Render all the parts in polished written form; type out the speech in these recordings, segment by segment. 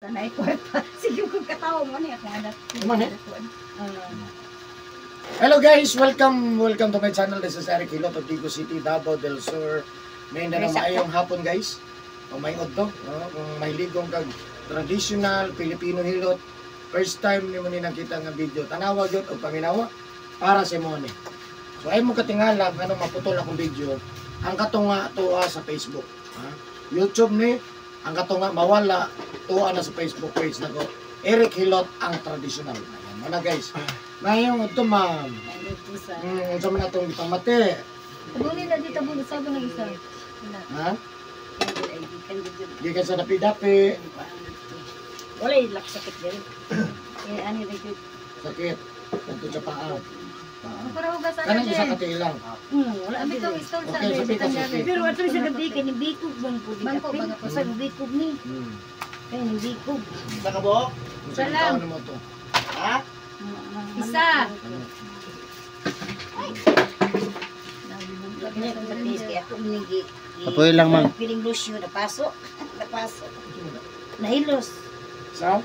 Tanay kwarta. Sige kung katawa mo ni akong anak. Ano ni? Hello guys, welcome welcome to my channel. This is Eric Hilot of Digos City, Davao del Sur. May na maayong hapon, guys. O may udto, no? Kung may ligong kag traditional Filipino hilot, first time nimo ni nakita nga video, tanawa gyud og paminawa para sa imo ni. So ay mo katingala ngano maputol akong video, ang katunga tuwa sa Facebook. Ha? YouTube ni ang katunga mawala tuwa na sa Facebook page nako. Eric Hilot ang traditional. Ayan mo na, guys. Mayong udto, ma'am. Unsa man atong gipamati? Tabuli na dito tabuli sa ng isa. Ha? Gikan sa dapi-dapi, Wala ilak sakit din. Eh ani ra gyud. Sakit. Kadto sa paa. Paa. Para hugas ana. Kanang isa ka tiilang. Wala bitong istol sa Okay, sabi ka, sige. Pero ato sa gabi kay ni bikog man pud. Bangko ba ko sa bikog ni. Kay ni bikog. Sa kabuok? Unsa taon nimo to? Ha? Isa. Apoy lang, ma'am. Piling lotion, napaso. Napaso. Nahilos. Sa?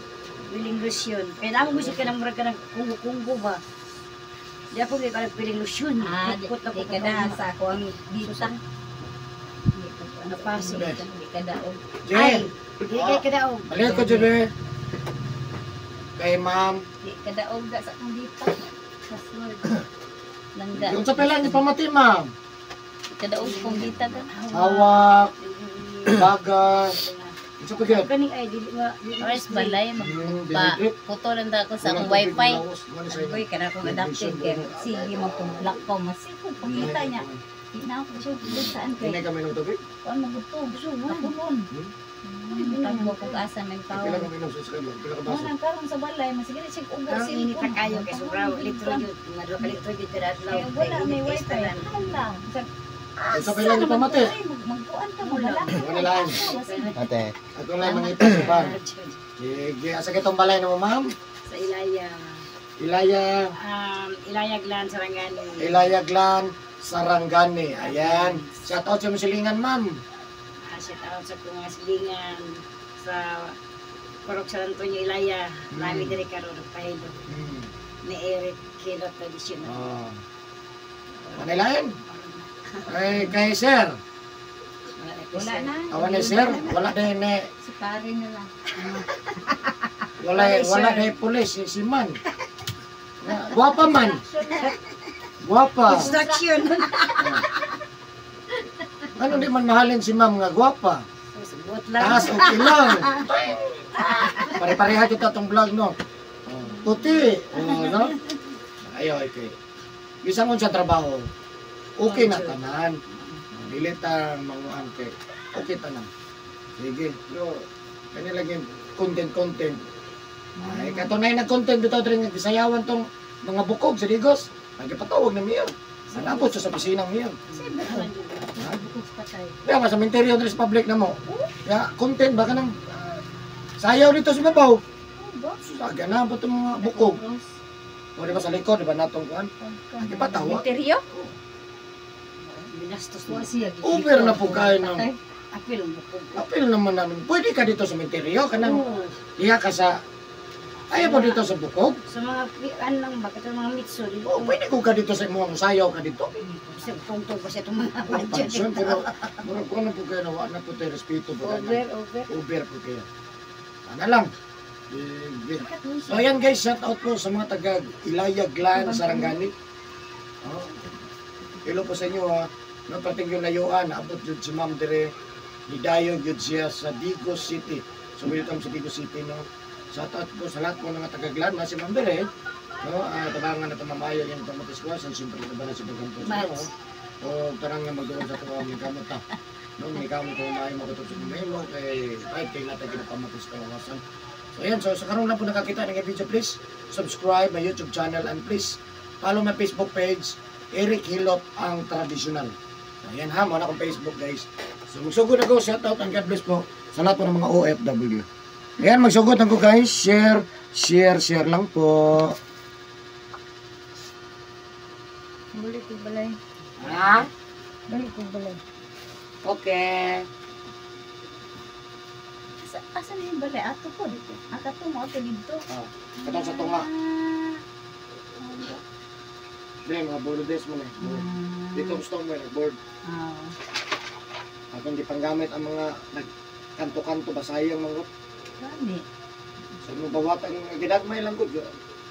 Piling lotion. Kaya namo gusto ka ng murag ka ng kunggo-kunggo ba? Di ako may parang piling lotion. Ah, di, Kukot na di ko ka na sa ako ang dita. Napaso. Di ka daog. Ay, Jen, di kay kadaog. balik ko Jebe. Kay ma'am. Di ka daog da sa akong dita. Password. Langga. Unsa pa lang gipamati, ma'am? Di ka daog kong dita ka. Hawak, baga. Unsa pa gyud? Kaning ay dili ma. Oras balay pa Dinidrip. puto lang da ako sa Walang akong tubig, wifi. laos. Mo ni sa Uy, kana akong adapted kay sige mo kung black ko masikog pangita niya. Di na ako siya saan Hindi kay kami ng tubig. kuan maguto. Nakulon. Tagbo kung asa may Pila tao. kami inom sa sakit. Pila ka baso. Mo nang karon sa balay masigit siya ubo Ang init na kayo kay sobra litro Kay jud. Mga duha ka litro jud kada adlaw. wala may wifi. Hala. Unsa pa lang gipamati? Magkuan ka mabalak. Wala lang. Ate. Ato lang mangita sa ban. Sige, asa kitong balay namo, ma'am? Sa Ilaya. Ilaya, Ilaya Glan, Sarangani. Ilaya Glan, Sarangani. Ayan. Shout out sa mga silingan, ma'am. Shout out sa kong mga silingan sa Purok San Antonio Ilaya. Nami diri karon nagpahilo ni Eric Kilo Traditional. Oh. Manilain? Ay, kay sir. Wala na. Awan ni sir, wala din ni Si pare na lang. wala wala na pulis si, si man. Guwapa man. Guwapa. Construction. Ano di man mahalin si ma'am nga guwapa? Subot lang. Taas okay lang. Pare-pareha kita tong vlog, no. Oh, puti. Oh, no? Ayo, okay. Bisan kung sa trabaho, okay na tanan. Dili ta manguan kay okay tanan. Sige, pero kani lagi content content. Ay kato na nag-content bitaw diri nga gisayawan tong mga bukog sa Digos. Nagipatawag na miyo. Nanabot sa opisina miyo. Bukog sa patay. Kaya nga sa Minterio diri sa public na mo. Ya, content ba ka nang sayaw dito sa babaw. Saga na ba itong mga bukog? O di ba sa likod, di ba natong kuan? Nagipatawa. Misteryo? Binastos mo. Over na po kayo ng Apil ang bukog. Apil naman namin. Pwede ka dito sa Minterio, kanang diha ka sa ayaw mo dito sa bukog. Sa mga ano lang ba katong mga mitso di O, pwede ko ka dito sa imong sayaw ka dito. Sa tungtong pa sa itong mga O, pansyon, pero murag ko na po kayo na wa na po tayo respeto po kayo. Over, over. Over po kayo. Sana lang. Sige. So ayan guys, shout out po sa mga taga Ilaya Glan, Sarangani. Oh. Hello po sa inyo ha. No, pating yung layuan, abot jud si Ma'am dire. Nidayo jud siya sa Digos City. So welcome sa Digos City, no. Shout out po sa lahat po ng mga taga Glan, na si Ma'am dire. No, tabangan na tamamayo yung pamatiswasan, siyempre na ba na sa pagampo sa inyo. O tarang nga magduol sa tuwa may kamot ta. No, may kamot ko maayo makutob sa mamelo kay kahit kay natin ginapamatiswasan. So ayan, so sa karon lang po nakakita ng video, please subscribe my YouTube channel and please follow my Facebook page, Eric Hilot ang Traditional. So ayan ha, mo na akong Facebook, guys. So magsugod ako, shout out and God bless po sa lahat po ng mga OFW. Ayan, magsugod ako guys, share, share, share lang po. Balik ko balay. Ha? Balik ko balay. Okay. Sa Asa na yung balay? Ato po. Akato mo ato dito. Ah, katong sa tunga. Dire mga bordes mo na. Dito gusto mo nag-board. Atong gipanggamit ang mga nagkanto-kanto ba sayang mga Gani. sa mo bawat ang gidagmay lang gud.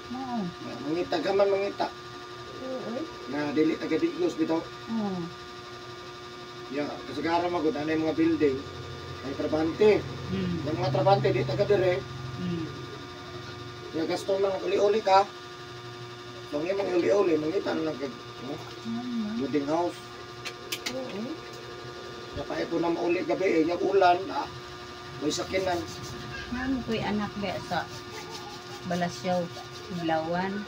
Mao. Mangita ka man mangita Oo. na dili taga Digos bitaw. Oo. Ya, kasagaran magud anay mga building ay trabante. Yung mga trabante di taga dire, ya gasto lang uli-uli ka. So ang imong uli-uli mangita na lang kag no? Boarding house. Oo. Napait po na mauli gabi eh, yung ulan, may sakinan. Namo ko'y anak ba sa Balasyaw, Blawan.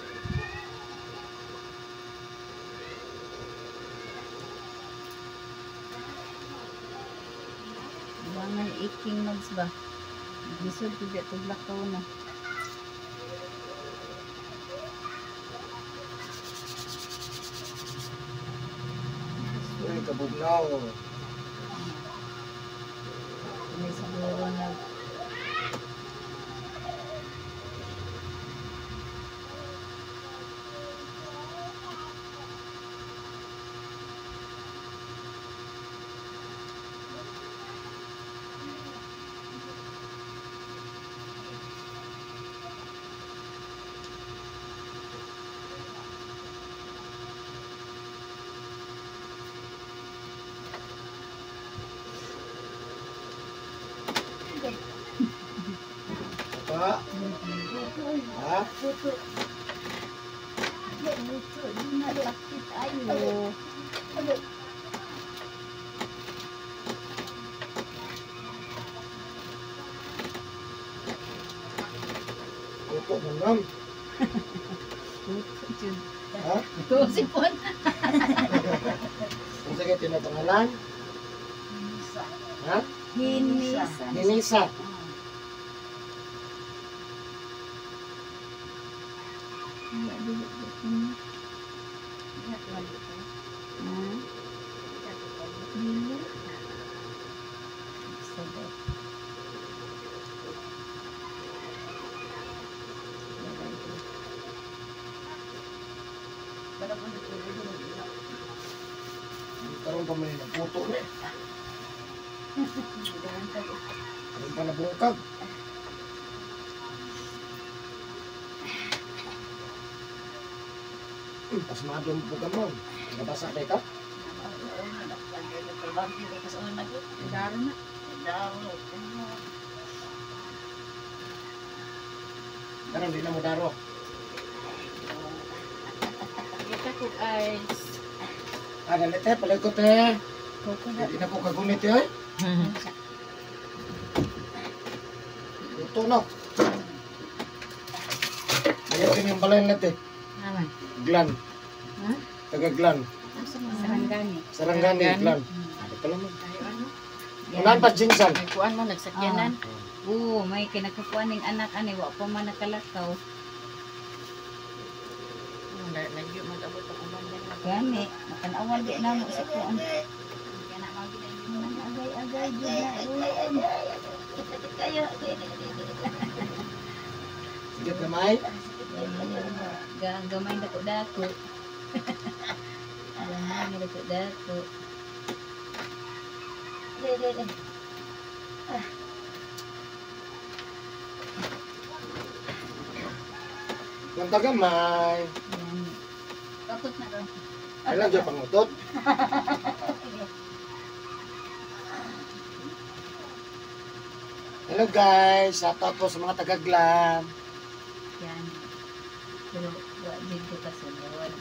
Buwangan iking mags ba? Lisod ko di tuglak ko na. Uy, kabugnaw. May siguro na Pa? Ha? Puto. Puto, di na sakit ayo. Puto mo ma'am. Puto, jud. Ha? Puto, sipon. Kung sige, tinapangalan? Ha? Hinisa. Ninisa. Karoon pa man yung puto ni. Karoon pa nabungkag. Pasmado mo po ka mo. Nabasa kay ka? Daro na. Karoon di na mo daro. Kita ko ice. Ah, dali te, palay ko te. Hindi na ko kagunit eh. Ito no. Ayaw din yung balay natin. Naman. Glan. Ha? Taga Glan. Sarangani. Sarangani, Glan. Ano pala mo? Ano? Unahan pa Jinsan. May kuan mo nagsakyanan. Oo, may kinakakuan ning anak ani wa pa man nakalakaw. Lagyo mag-abot ang ulan yan. Gani, matanawan di namo sa kuan. Agay-agay jud na ruon. Sige kamay. Gamay na ko dako. Gamay na ko dako. Punta gamay. Tapos na ron. Kailan dyan pangutot? Hello guys, shout out po sa mga taga-Glan. Yan. Pero wa din ko kasunod.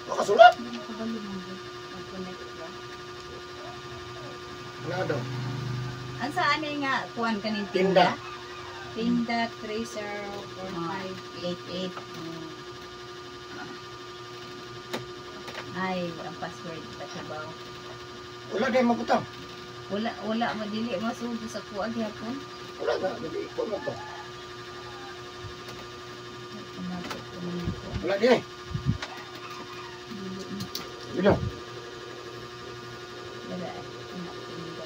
O kasulat! Hindi ko kabalo mo mag-connect ba? Ano daw? Ang saan eh nga kuan kaning Tinda. tinda? Tinda 304588. Ay, ang password kasabaw. Wala din mabutang. Wala wala madili masugo sa kuan gyapon. Wala na, hindi ko na to. Wala din eh. Dili. Wala. Anak, tinda.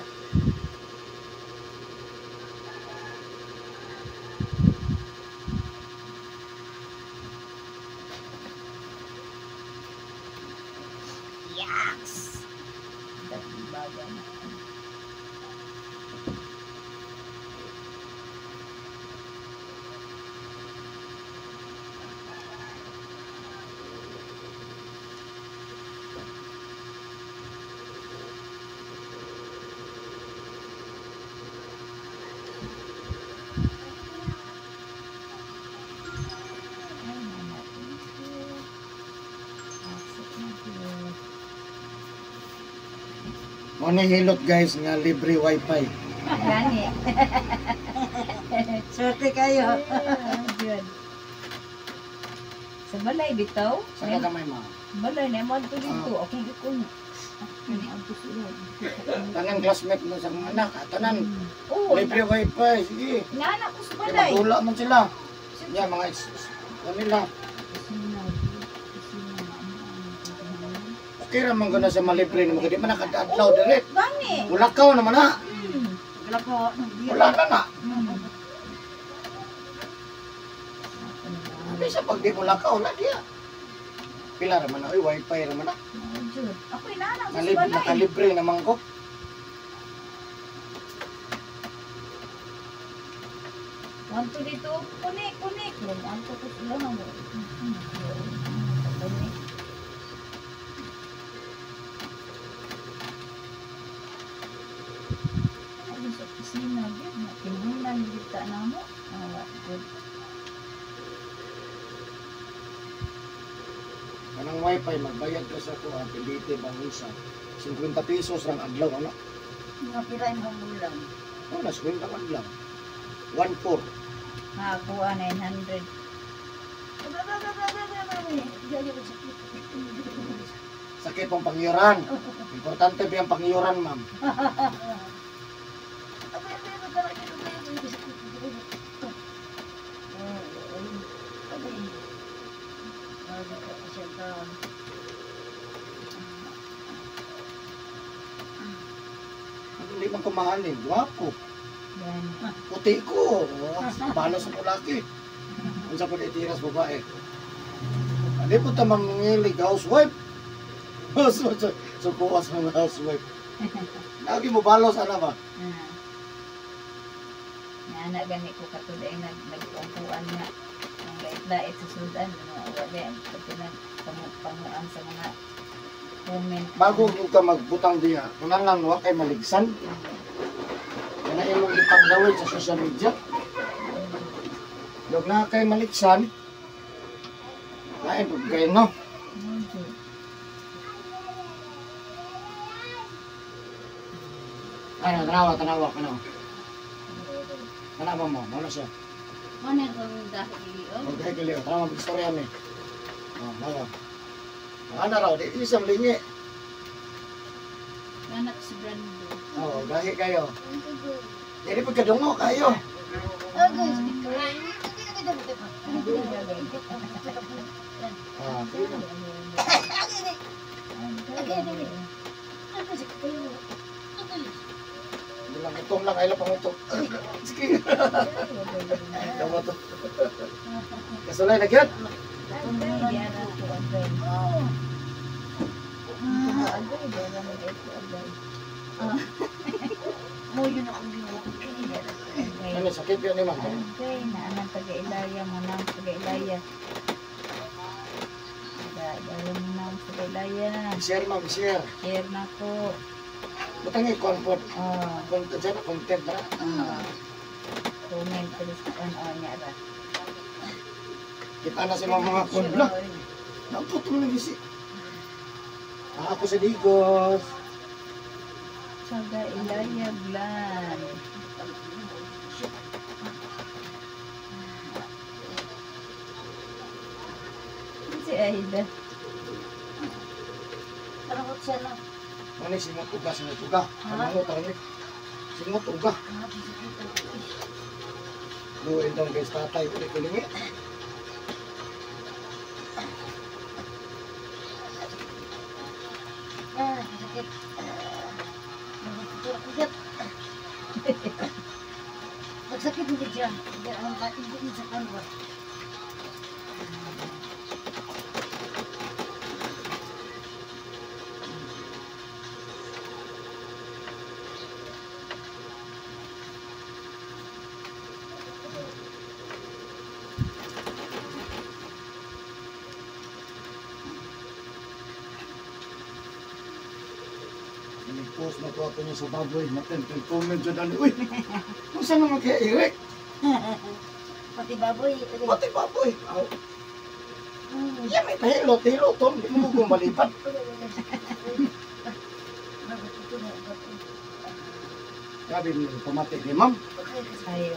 Mo ni hilot guys nga libre wifi. Gani. Swerte kayo. Jud. Sa balay bitaw. Sa kamay ma. Balay na mo dito dito. Akong ikon. Ako sila. Tanan classmate mo sa mga anak, tanan Oo. libre wifi, sige. Nana ko sa Kaya balay. magdula man sila. Ya mga ex kanila. Okay ra man guna sa malibre nimo kay di man nakadadlaw dire. Gani. Wala ka naman na. Wala ko. Wala na na. Bisa pag di mo lakaw na diya. Pila ra man na, oy, wifi ra man na. Jud. Ako inana ko sa Nalib, balay. nakalibre naman ko. Wanto dito, kunik, kunik. Wanto ko sila na mo. Kunik. Ano sa opisina, gyud na kinahanglan kita na mo. Awa, good. Kanang wifi magbayad ka sa kuha PDT bang isa. 50 pesos rang adlaw ano. Mga pila yung bulan. Oh, na 50 ang adlaw. 14. Nakakuha 900. Sakit pong pangyuran. Importante ba yung pangyuran, ma'am? Hindi man ko mahalin. Gwapo. Yan. Puti ko. Balo sa pulaki. Unsa po itiras babae. Hindi po ta mangilig housewife. So kuha sa mga housewife. Lagi mo balos ana ba? Ah. Nga gani ko katulad ay nagpungkuan nga ang lait-lait sa sudan mga wala pati nagpanguan sa mga comment. Bago gyud ka magbutang diha, kunan lang wa kay maligsan. Kana imong ipaglawid sa social media. Dog na kay maligsan. Lain pud kay no. Ano, tanawa, tanawa, tanawa. Tanawa mo, mo na siya. Ano yung dahil? Okay, kaliyo. Tanawa, mag-istorya ni. Oh, nawa. Ano raw, di isang lingi. Anak si Brando. Oh, gahi kayo. Dili pag kadungo kayo. Ah, hindi lang itong lang, ay lang pang ito. Sige. Kamu to. Kasulay na gyud. Mo yun akong ginawa. Ano sakit yun ni ma'am? Okay, naanang taga-Ilaya mo nang taga-Ilaya. Taga-Ilaya mo nang taga-Ilaya. Share ma'am, share. Share na ko. Butang i-comfort. Oh, Content dyan, content na. comment please on niya ra. Kita na sila mga kundla. Naputong na gisi. Ako sa Digos. Taga-Ilaya Glan. Si Aida. Parang siya lang. Ano singot uga, singot uga. Ano mo ni? Singot uga. Luin daw guys tatay, uli kulingi. Ah, sakit. Magsakit hindi siya. Hindi ang hindi sa kanwa. Nag-post na to ako niya sa baboy. Natin, comment dyan ano. Uy! Kung saan naman kaya Eric? Pati baboy. Pati baboy. Aw. Yan may pahilot, hilot. Hindi mo kung malipad. Grabe mo pamati ni ma'am. Ayo.